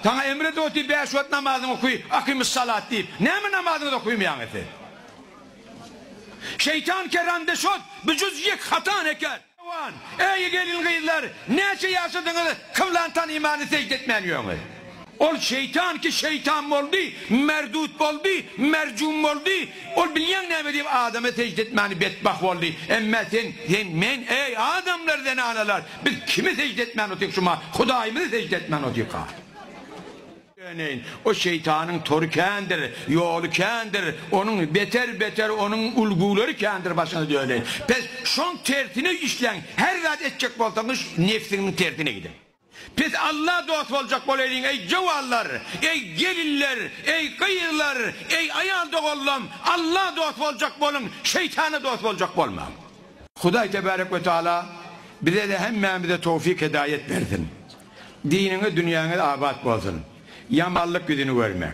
Saňa emr edip otyr bäş wagt namazyňy oky, akymyssalat diýip. Näme namazyňyzy okymaýaňyz siz? Şeýtan ke rande şod, bijuz ýek hata neker. Wan, Eý gelin-gyzlar, näçe ýaşadyňyz, kyblany tanymany sežde etmän ýöňiz. Ol şeýtan ki şeýtan boldy, merdut boldy, merjum boldy, ol bilýäň näme diýip adama sežde etmäni betbah boldy. Emme sen, sen, men, eý adamlar zenanalar, biz kime sežde etmän otyk şuma, Hudaýymyza sežde etmän otyka. Döneýin. O şeýtanyň tory kändir, ýoly kändir, onuň beter-beter onuň ulgulary kändir başyňyza döneýin. Pes, şoň tersine işläň, her zat etjek bolsaňyz nebsiňiň tersine gidiň. Pes Alla dost boljak bolaýlyň eý jowanlar, eý gelinler, eý gyzlar, eý aýal doganlam, Alla dost boljak boluň, şeýtana dost boljak bolmaň. Hudaý tebarek we taala bize-de hemmämize towfik hedaýet bersin. Diniňiz dünýäňiz abat bolsun. Ýamanlyk ýüzüni görme.